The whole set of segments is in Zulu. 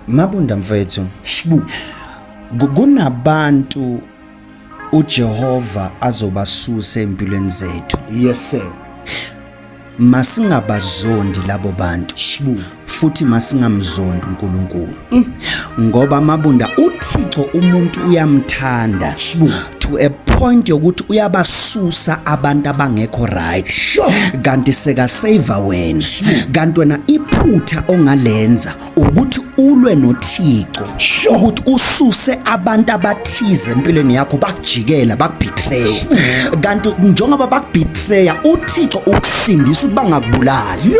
Mabunda mfethu. Sbu. Kunabantu uJehova azobasusa empilweni zethu. Yes sir. Masingabazondi labo bantu. Sbu. Futhi masingamzondi uNkulunkulu. Ngoba Mabunda, uThixo umuntu uyamthanda. Sbu. To a point yokuthi uyabasusa abantu abangekho right. Kanti seka save wena. Kanti wena iphutha ongalenza ukuthi ulwe noThixo ukuthi ususe abantu abathize empilweni yakho, bakujikela, bakubetray. Kanti njengoba bakubetray, uThixo ukusindisa ukuthi bangakubulali.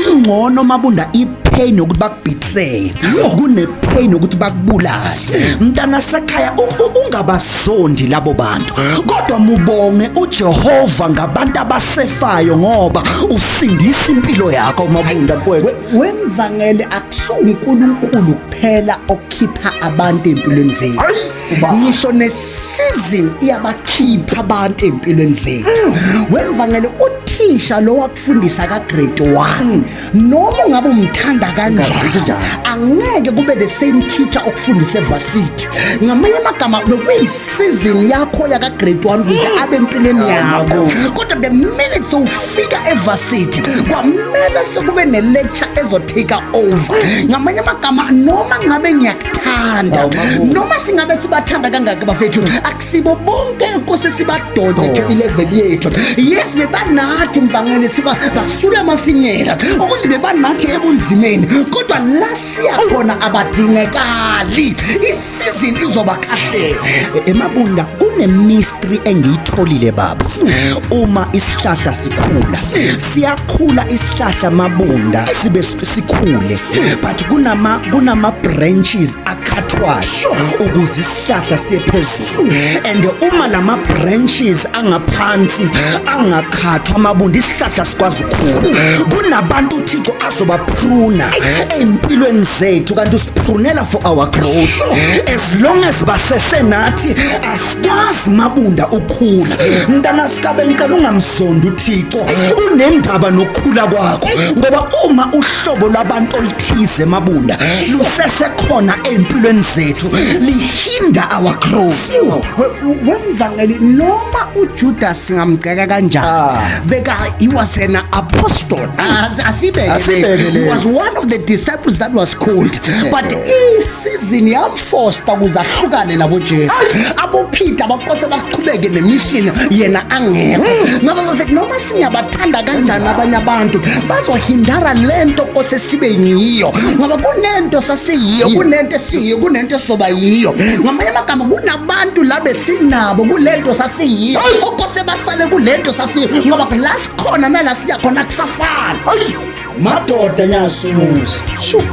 Ingcono, Mabunda, ipain yokuthi bakubetray kune pain yokuthi bakubulale. Mntana sekhaya, ungabazondi labo bantu, kodwa mubonge uJehova ngabantu abasefayo, ngoba usindisa impilo yakho, Mabunda mfowethu. Wemvangeli, akusuNkulunkulu kuphela okhipha abantu empilweni zethu, ngisho nesizini iyabakhipha abantu empilweni zethu. Wemvangeli, uthisha lo wakufundisa ka grade 1, noma ungabe umthanda kanjani, angeke kube the same teacher okufundisa evarsity. Ngamanye amagama, bekuyisizini yakho yaka grade 1 ukuze abe empilweni yakho, kodwa the minute sewufika evarsity kwamele sekube ne-lecture ezotake over. Ngamanye amagama, noma ngabe ngiyakuthanda, noma singabe sibathanda kangaka bafethu, akusibo bonke nkosi sibadonse to ilevel yethu. Yes, bebanathi, mvangeli, siba basula amafinyela ukuthi bebanathi ebunzimeni, kodwa la siya khona abadingekali, isizini izobakhahlela. Emabunda, kune mystery engiyitholile, baba. Uma isihlahla sikhula, siyakhula isihlahla, Mabunda, sibe sikhule, but kunama branches akhathwayo ukuze isihlahla siye phezulu. And uma lama branches angaphansi angakhathwa, Mabunda, isihlahla sikwazi ukukhula. Kunabantu uThixo azobapruna empilweni zethu, kanti usiprunela for our growth. As long as basesenathi, asikwazi, Mabunda, ukukhula. Mntana sikabe, ngicela ungamzondi uThixo, unendaba nokukhula kwakho, ngoba uma uhlobo lwabantu oluthize, Mabunda, lusesekhona empilweni zethu, lihinda our growth. Wemvangeli, noma uJudas singamgceka kanjani, beka he was an apostle. Asibeke Asibeke he leyo. was one of the disciples that was called, but isizini yamfosta ukuze ahlukane nabo Jesu, aboPeter bakose baqhubeke nemission yena angekho. Ngoba bafethu, noma singabathanda kanjani abanye abantu, bazohindara lento kose sibe yiyo, ngoba kunento sasiyiyo, kunento esiyiyo, kunento esizoba yiyo. Ngamanye amagama, kunabantu la besinabo kulento sasiyiyo okose basale kulento sasiyiyo, ngoba la sikhona nala siya khona kusafana. Madoda, nyasumuzi. Shu.